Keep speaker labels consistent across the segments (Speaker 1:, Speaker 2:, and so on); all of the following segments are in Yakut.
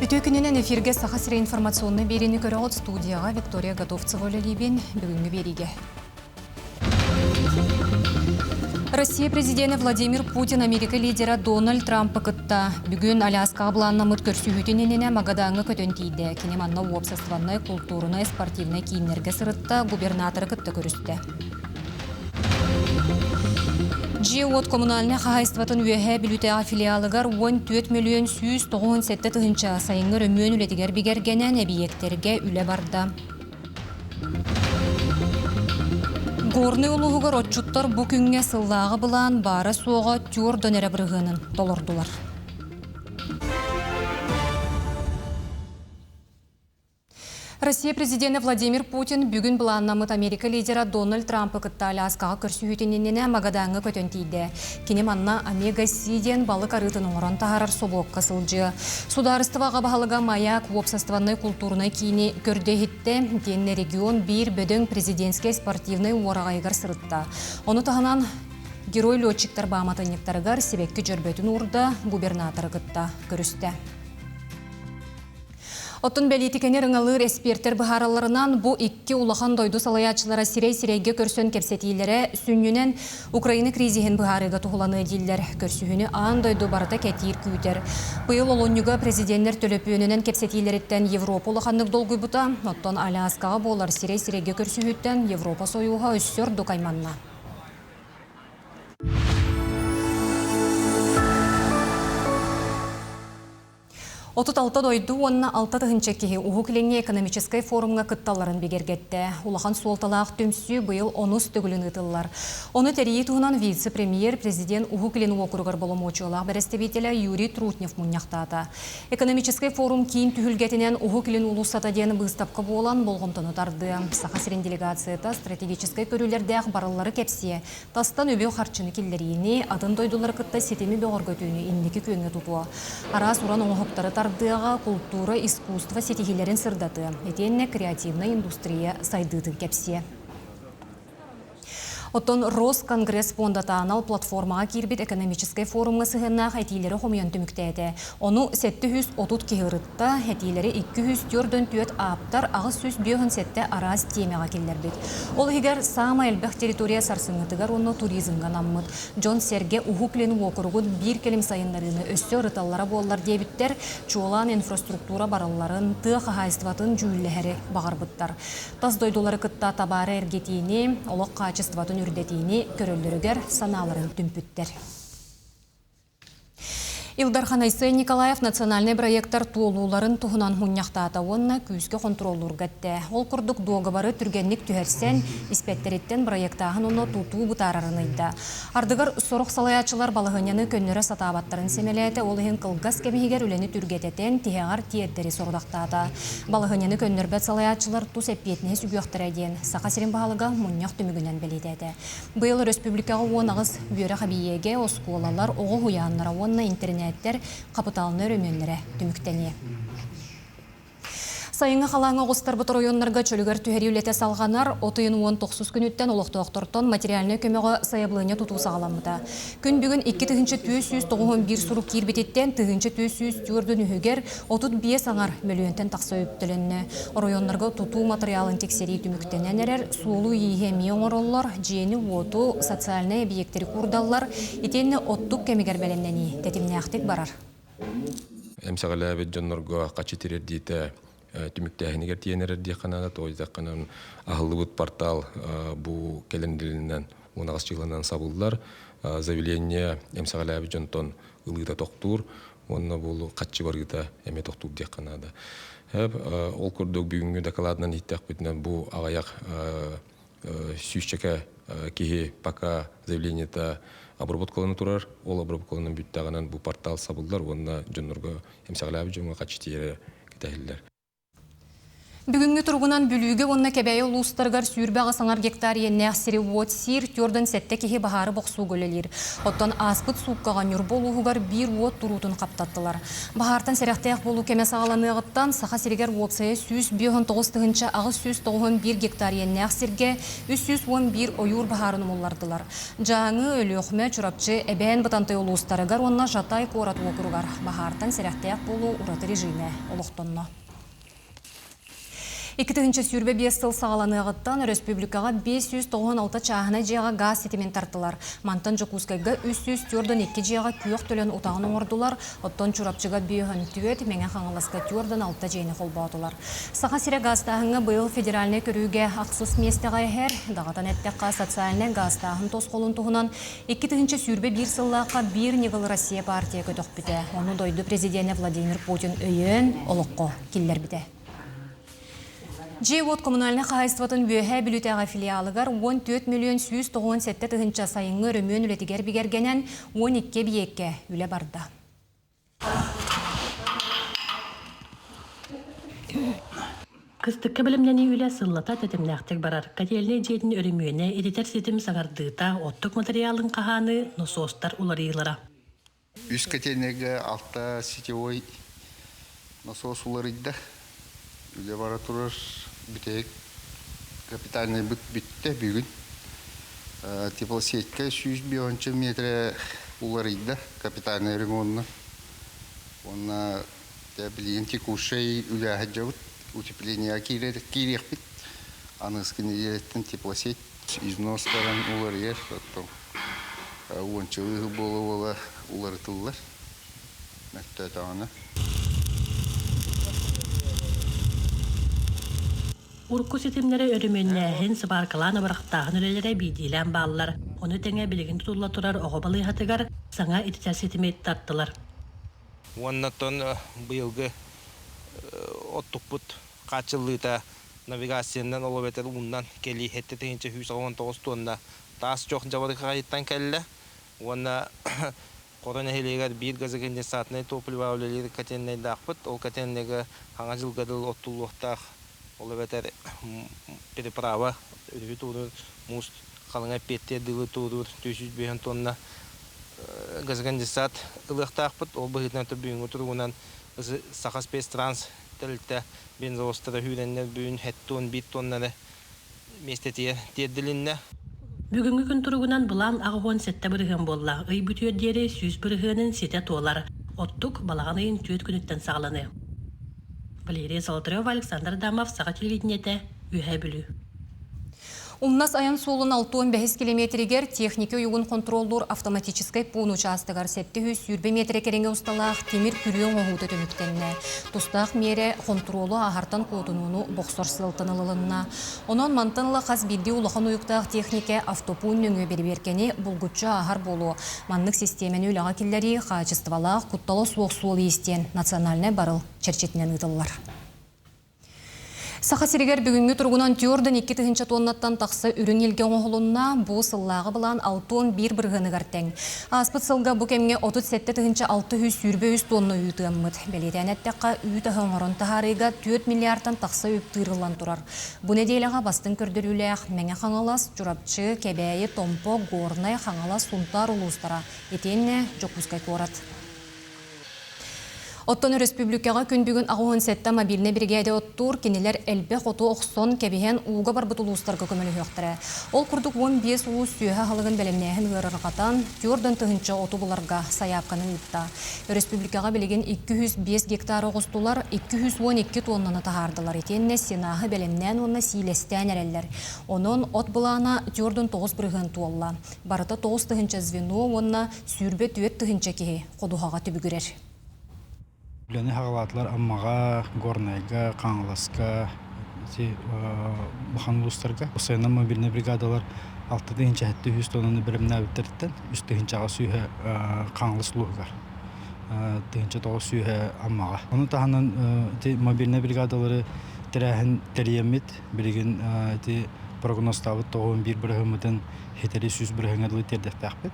Speaker 1: Үтүө күнүнэн эфиргэ Саха сирэ информационнай биэриини көрөҕүт студияҕа Виктория Готовцева үлэлиибин. Бүгүҥҥү биэриигэ. Россия президенэ Владимир Путин Америка лидера Дональд Трампы кытта бүгүн Аляскаҕа былааннаммыт көрсүһүүтүн иннинэ Магадаҥҥа көтөн тиийдэ. Кини манна уопсастыбаннай, култуурунай, спортивнай кииннэргэ сырытта, губернаторы кытта көрүстэ. Дьиэ-уот коммунальнай хаһаайыстыбатын Үөһээ Бүлүүтээҕи филиалыгар 14 мөлүйүөн 197 тыһыынча сайыҥҥы өрөмүөн үлэтигэр бигэргэнэн эбийиэктэргэ үлэ барда. Горнай улууһугар отчуттар бу күҥҥэ сыллааҕы былаан баара-суоҕа түөрт эрэ бырыһыанын толордулар. Россия президенэ Владимир Путин бүгүн былааннаммыт Америка лидера Дональд Трампы кытта Аляскаҕа көрсүһүүтүн иннинэ Магадаҥҥа көтөн тиийдэ. Кини манна Омега-Си диэн балык арыытын оҥорон таһаарар собуокка сылдьыа. Судаарыстыба аҕа баһылыга Маяк уопсастыбаннай култуурунай киини көрдө-иһиттэ, итиэннэ регион биир бөдөҥ президентскэй спортивнай уораҕайыгар сырытта. Ону таһынан герой-летчиктар бааматынньыктарыгар сибэкки дьөрбөтүн уурда, губернаторы кытта көрүстэ. Оттон бэлиитикэни ырыҥалыыр эспиэртэр быһааралларынан, бу икки улахан дойду салайааччылара сирэй-сирэйгэ көрсөн кэпсэтиилэрэ сүнньүнэн Украина кризиһин быһаарыыга туһуланыа дииллэр. Көрсүһүүнү аан дойду барыта кэтиир күүтэр. Быйыл олунньуга президеннэр төлөпүөнүнэн кэпсэтиилэриттэн Европа улаханнык долгуйбута, оттон Аляскаҕа буолар сирэй-сирэйгэ көрсүһүүттэн Европа Сойууһа өссө ордук айманна. 36 дойду уонна 6 тыһыынча киһи Уһук Илиҥҥи экономическай форумҥа кытталларын бигэргэттэ. Улахан суолталаах түмсүү быйыл онус төгүлүн ыытыллар. Ону тэрийии туһунан вице-премьер, президент Уһук Илин уокуругар боломуочуйалаах бэрэстэбиитэлэ Юрий Трутнев мунньахтаата. Экономическай форум киин түһүлгэтинэн Уһук Илин уулуссата диэн быыстапка буолан болҕомтону тардыа. Саха сирин делегацията стратегическай көрүүлэрдээх барыллары кэпсиэ, Тастан үбү-харчыны киллэриини, атын дойдулары кытта ситими бөҕөргөтүүнү инники күөҥҥэ тутуо. Араас уран оҥоһуктары тардыаҕа, култуура, искусство ситиһиилэрин сырдатыа, итиэннэ креативнай индустрия сайдыытын кэпсиэ. Оттон Росконгресс пуондата анал платформаҕа киирбит экономическай форумҥа сыһыаннаах этиилэри хомуйан түмүктээтэ. Ону 730 киһи ырытта, этиилэри 244 ааптар 857 араас тиэмэҕэ киллэрбит. Ол иһигэр саамай элбэх территория сарсыҥҥытыгар уонна туризмҥа анаммыт. Дьон-сэргэ Уһук Илин уокуругун биир кэлим сайыннарыыны өссө ырыталлара буоллар диэбиттэр, чуолаан инфраструктура барылларын, тыа хаһаайыстыбатын дьүүллэһэри баҕарбыттар. Тас дойдулары кытта табаары эргитиини, олох хаачыстыбатын үрдэтиини көрөллөрүгэр санааларын түмпүттэр. Ил Дархан Айсен Николаев национальнай бырайыактар туолууларын туһунан мунньахтаата уонна күүскэ хонтуруоллуурга эттэ. Ол курдук дуогабары түргэнник түһэрсэн, испэттэриттэн бырайыактааһын уонна тутуу бытаарарын ыйда. Ардыгар сорох салайааччылар балаһыанньаны көннөрө сатаабаттарын сэмэлээтэ, ол иһин кылгас кэм иһигэр үлэни түргэтэтэн, тиһэҕэр тиэрдэри сорудахтаата. Балаһыанньаны көннөрбөт салайааччылар тус эппиэтинэһи сүгүөхтэрэ диэн Саха сирин баһылыга мунньах түмүгүнэн бэлиэтээтэ. Быйыл өрөспүүбүлүкэҕэ 18 үөрэх эбийиэгэ, оскуолалар, оҕо уһуйааннара уонна интэринээттэр хапытаалынай өрөмүөннэрэ түмүктэниэ. Сайыҥҥы халааҥҥа оҕустарбыт оройуоннарга чөлүгэр түһэрии үлэтэ салҕанар. От ыйын 19 күнүттэн олохтоохтортон материальнай көмөҕө сайабылыанньа тутуу саҕаламмыта. Күн бүгүн 2491 сурук киирбититтэн 1404 үһүгэр 35 аҥар мөлүйүөнтэн тахса үптөлөннө. Оройуоннарга тутуу матырыйаалын тиксэрии түмүктэнэн эрэр, суолу-ииһи эмиэ оҥороллор, дьиэни-уоту, социальнай эбийиэктэри куурдаллар, итиэннэ оттук кэмигэр бэлэмнэнии тэтимнээхтик барар.
Speaker 2: Эмсэҕэлээбит дьоннорго хачы тириэрдиитэ түмүктээһинигэр тиийэн эрэр диэххэ наада. Тоҕо диэтэххинэ, аһыллыбыт портал бу кэлэннэринэн уон аҕыс сабыллар. Заявление эмсэҕэлээбит дьонтон ылыыта тохтуур уонна бу хаччы барыыта эмиэ тохтуур диэххэ наада. Ол курдук бүгүҥҥү дакылаатынан иһиттэхпитинэ бу аҕыйах сүүсчэкэ киһи пока заявлениета обработкалана турар. Ол обработкаланан бүттэҕинэн бу портал сабыллар уонна дьоннорго эмсэҕэлээбит дьоҥҥо хаччы тиийэрэ кэтэһиллэр.
Speaker 1: Бүгүҥҥү туругунан Бүлүүгэ уонна Кэбээйи улуустарыгар 28 гектар иэннээх сири уот сиир 47 киһи баһаары бохсууга үлэлиир. Оттон ааспыт сууккаҕа Ньурба улууһугар биир уот туруутун хаптаттылар. Баһаартан сэрэхтээх буолуу кэмэ саҕаланыаҕыттан Саха сиригэр уопсайа 159 891 гектар иэннээх сиргэ 311 ойуур баһаарын умуллардылар. Дьааҥы, Өлүөхүмэ, Чурапчы, Эбээн Бытантай улуустарыгар уонна Жатай куорат уокуругар баһаартан сэрэхтээх буолуу ураты режимэ олохтонно. 2025 сыл саҕаланыаҕыттан өрөспүүбүлүкэҕэ 596 чааһынай дьиэҕэ гаас ситимин тартылар. Мантан Дьокуускайга 342 дьиэҕэ күөх төлөн утаҕын оҥордулар, оттон Чурапчыга 54, Мэҥэ Хаҥаласка 46 дьиэни холбоотулар. Саха сирэ гаастааһыҥҥа быйыл федеральнай көрүүгэ ахсыс миэстэҕэ иһэр. Даҕатан эттэххэ, социальнай гаастааһын тосхолун туһунан 2021 сыллаахха Биир ньыгыл Россия партия көтөхпүтэ. Ону дойду президенэ Владимир Путин өйөөн, олоххо киллэрбитэ. Дьиэ-уот коммунальнай хаһаайыстыбатын Үөһээ Бүлүүтээҕи филиалыгар 14 миллион 197 тыһыынча сайыҥҥы өрөмүөн үлэтигэр бигэргэнэн 12 эбийиэккэ үлэ барда.
Speaker 3: Кыстыкка бэлэмнэнии үлэ сыллата тэтимнээхтик барар. Котельнай дьиэтин өрөмүөнэ, ититэр ситим саҥардыыта, оттук матырыйаалын хаһааныы, носуостар уларыйыылара.
Speaker 4: Үс котельнайга алта сетевой насос уларыйда. Үлэ бара турар бүтэһик капитальнай бүттэ бүгүн. Теплосетка 105 метрэ уларыйда капитальнай ремонна. Уонна билигин текущай үлэ сылдьабыт. Утеплениеҕа киириэхпит. Аныгыскы нэдиэлэттэн теплосеть износ баран уларыйар. Оттон уончалыы буола-буола уларытыллар. Мөттөөтөҕүнэ.
Speaker 3: Урукку ситимнэри өрөмүөннээһин, сыбааркалаан абырахтааһын үлэлэрэ биирдиилээн бааллар. Ону тэҥэ билигин тутулла турар оҕо балыыһатыгар саҥа ититэр ситими тартылар.
Speaker 5: Уонна оттон быйылгы оттукпут хааччыллыыта навигациянан ол эбэтэр ууннан кэлии 7 189 тонна таас чох дьабарыкайыттан кэллэ уонна Хоро нэһилиэгэр биир газоконденсатнай топливо үлэлиир котельнайдаахпыт. Ол котельнайга хаҥа дьылга дылы оттуллуохтаах, ол эбэтэр переправа өрүһү туоруур муус халыҥа эппиэттиэр дылы туоруур 405 тонна газоконденсат ылыахтаахпыт. Ол быһыытынан бүгүҥҥү туругунан Саха спецтранс тэрилтэ бензовозтара сүүрэннэр бүгүн 71 тоннаны миэстэтигэр тиэрдилиннэ.
Speaker 3: Бүгүҥҥү күн туругунан былаан 87% буолла. Ый бүтүөр диэри 100 бырыһыанын ситэ туолар. Оттук балаҕан ыйын 4 күнүттэн саҕаланыа. Валерия Золотарева, Александр Адамов, Саха телевидениетэ, Үөһээ Бүлүү.
Speaker 1: Умнас айан суолун 65 километригэр техника уйугун хонтуруоллуур автоматическай пуун учаастагар 720 метрэ кэриҥэ усталаах тимир күрүө оҥоһуута түмүктэннэ. Тустаах миэрэ хонтуруолу ааһартан куотунууну бохсор сыалтан ылылынна. Онон мантан ыла хас биирдии улахан уйуктаах техникэ автопуун нөҥүө бэрэбиэркэни булгуччу ааһар буолуо. Маннык систиэмэни үлэҕэ киллэрии хаачыстыбалаах, куттала суох суол-иис диэн национальнай барыл чэрчитинэн ыытыллар. Саха сиригэр бүгүҥҥү туругунан 42 тыһыынча тоннаттан тахса үрүҥ илгэ оҥоһулунна. Бу сыллааҕы былаан 61 бырыһыаныгар тэҥ. Ааспыт сылга бу кэмҥэ 37 623 тонна үүт ыаммыт. Бэлиэтээн эттэххэ, үүт аһы оҥорон таһаарыыга 4 миллиардтан тахса үп тыырыллан турар. Бу нэдиэлэҕэ бастыҥ көрдөрүүлээх Мэҥэ Хаҥалас, Чурапчы, Кэбээйи, Томпо, Горнай, Хаҥалас, Сунтаар улуустара, итиэннэ Дьокуускай куорат. Оттон өрөспүүбүлүкэҕэ күн бүгүн 87 мобильнай биригээдэ оттуур, кинилэр элбэх оту охсон, кэбиһэн ууга барбыт улуустарга көмөлөһүөхтэрэ. Ол курдук 15 улуус сүөһү аһылыгын бэлэмнээһин ыарырҕатан, 40 тыһыынча оту буларга сайаапканы ыытта. Өрөспүүбүлүкэҕэ билигин 205 гектар оҕустулар, 212 тоннаны таһаардылар. Итиэннэ сенаһы бэлэмнээн уонна сиилэстээн эрэллэр. Онон от былаана 49 бырыһыан туолла. Барыта 9 тыһыынча звено уонна 24 тыһыынча киһи ходуһаҕа түбүгүрэр.
Speaker 6: Үлэни саҕалаатылар Аммаҕа, Горнайга, Хаҥаласка, ити улахан улуустарга. Сайыннан мобильнай бригадалар 6 700 тоннаны бэлэмнээбиттэриттэн 3 тыһыынчаҕа сүүһэ Хаҥалас улууһугар, 1900 Аммаҕа. Ону таһынан ити мобильнай бригадалары тэрээһин тэрийэммит, билигин ити прогнозтаабыт 91 бырыһыаммытын ситэри 100 бырыһыаҥҥа дылы тиэрдиэхтээхпит.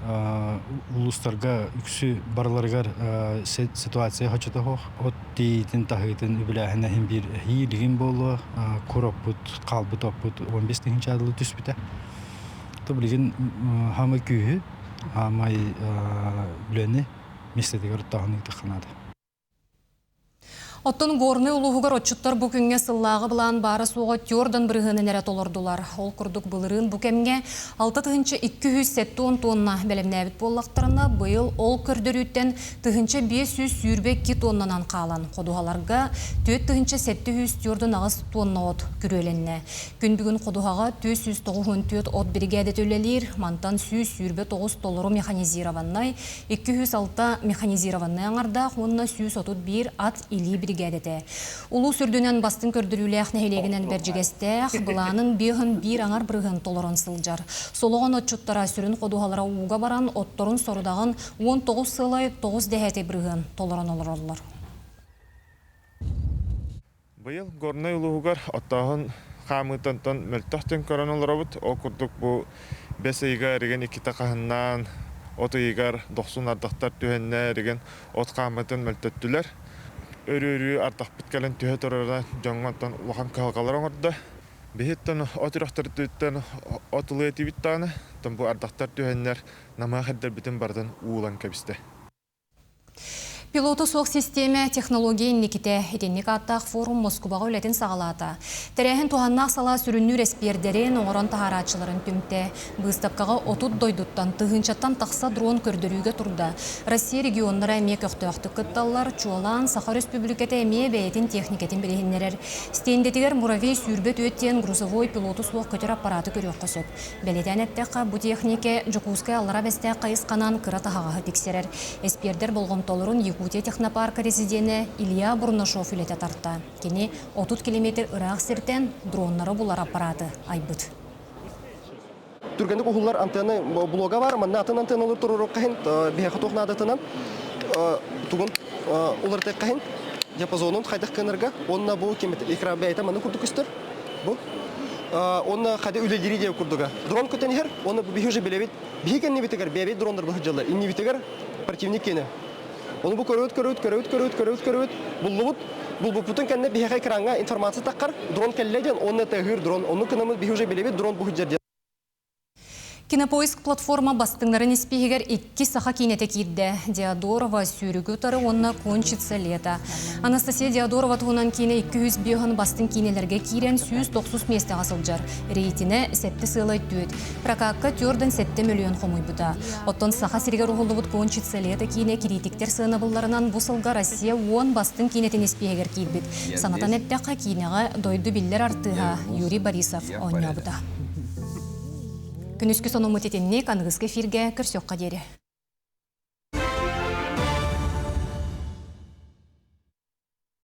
Speaker 6: Улуустарга үксү барыларыгар ситуация хочото суох. От тиитин таһыытын үбүлээһинэ иһин биир эһиилигин буолуо. Кур оппут, хаалбыт оппут 15 тыһыынча дылы түспүтэ. То билигин хаамай күүһү, хаамай үлэни миэстэтигэр оттооһун ыытыахха наада.
Speaker 1: Оттон Горнай улууһугар отчуттар бу күҥҥэ сыллааҕы былаан баара-суоҕа түөрт бырыһыанын эрэ толордулар. Ол курдук былырыын бу кэмҥэ 6270 тонна бэлэмнээбит буоллахтарына, быйыл ол көрдөрүүттэн 1522 тоннанан хаалан, ходуһаларга 4748 тонна от күрүөлэннэ. Күн бүгүн ходуһаҕа 494 от биригээдэтэ үлэлиир, мантан 129 толору механизированнай, 206 механизированнай аҥардаах уонна 131 ат илии биригээдэтэ. Улуус үрдүнэн бастыҥ көрдөрүүлээх нэһилиэгинэн Бэрдьигэстээх былаанын биэһин биир аҥар бырыһын толорон сылдьар. Солоҕон отчуттара сүрүн ходуһалара ууга баран, отторун сорудаҕын 19 сылай 9 дэһээтэй бырыһын толорон олороллор.
Speaker 7: Быйыл Горнай улууһугар оттооһун хаамыытын мөлтөх көрөн олоробут. Ол курдук бу бэс ыйыгар эригин иккитэ хаһыннаан, от ыйыгар дохсун ардахтар түһэннэ эригин от хаамыытын мөлтөттүлэр. Өрүү-өрүү ардахпыт кэлэн түһэ турара дьоҥҥо оттон улахан кыһалҕалар оҥордо. Биһиттэн от үрэхтэртиттэн от ылыа этибит даҕаны, оттон бу ардахтар түһэннэр намыһах эрдэрбитин барытын уулан кэбистэ.
Speaker 1: Пилоту суох систиэмэ технология инникитэ итинник ааттаах форум Москубаҕа үлэтин саҕалаата. Тэрээһин туһаннаах салаа сүрүннүүр эспиэрдэрин, оҥорон таһаарааччыларын түмтэ. Быыстапкаҕа 30 дойдуттан, тыһыынчаттан тахса дрон көрдөрүүгэ турда. Россия регионнара эмиэ көхтөөхтүк кытталлар. Чуолаан, Саха Өрөспүүбүлүкэтэ эмиэ бэйэтин техникэтин билиһиннэрэр. Стендэтигэр Муравей 24 диэн грузовой пилоту суох көтөр аппараты көрүөххэ сөп. Бэлиэтээн эттэххэ, бу техникэ Дьокуускай Аллара Бэстээх хайысханан кыра таһаҕаһы тиксэрэр. Эспиэрдэр болҕомтолорун Якутия технопарка резиденэ Илья Бурнашов үлэтэ тарта. Кини 30 километр ыраах сиртэн дроннары булар аппараты айбыт.
Speaker 8: Түргэнник уһуллар антенна блога бар, манна атын антенналар туруоруохха иһин, биһиэхэ туох наадатынан тугун уларытыахха иһин диапазонун хайдах кынарга уонна бу экран бэйэтэ манна курдук көстөр. Бу Онно хады үлэлири диэн курдуга. Дрон көтөн иһэр, оны биһи уже билэбит. Биһи кэннибитигэр бэйэбит дроннар быһыдьаллар. Иннибитигэр противник киэнэ. Оны бу көрөбүт, көрөбүт, көрөбүт, көрөбүт, көрөбүт, көрөбүт. Буллубут. Булбуппутун кэннэ биһиэхэ экраҥҥа информация таххар. Дрон кэллэ диэн, онно тыаһыыр дрон. Онну кынаммыт биһи уже билэбит дрон быһыдьар диэн.
Speaker 1: Кинопоиск платформа бастыҥнарын испииһигэр икки саха киинэтэ киирдэ. Диодорова сүүрүгү утары уонна Кончица лето. Анастасия Диодорова туһунан киинэ 205 бастыҥ киинэлэргэ киирэн 190 миэстэҕэ сылдьар. Рейтинэ сэттэ сыалай түөт. Прокакка түөрдэн сэттэ мөлүйүөн хомуйбута. Оттон Саха сиригэр уһуллубут Кончица лето киинэ кириитиктэр сыанабылларынан бу сылга Россия уон бастыҥ киинэтин испииһигэр киирбит. Санатан эттэххэ, киинэҕэ дойду биллэр артыыһа Юрий Борисов оонньообута. Күнүскү сонуммут итинник аныгыскы эфиргэ көрсүөххэ диэри.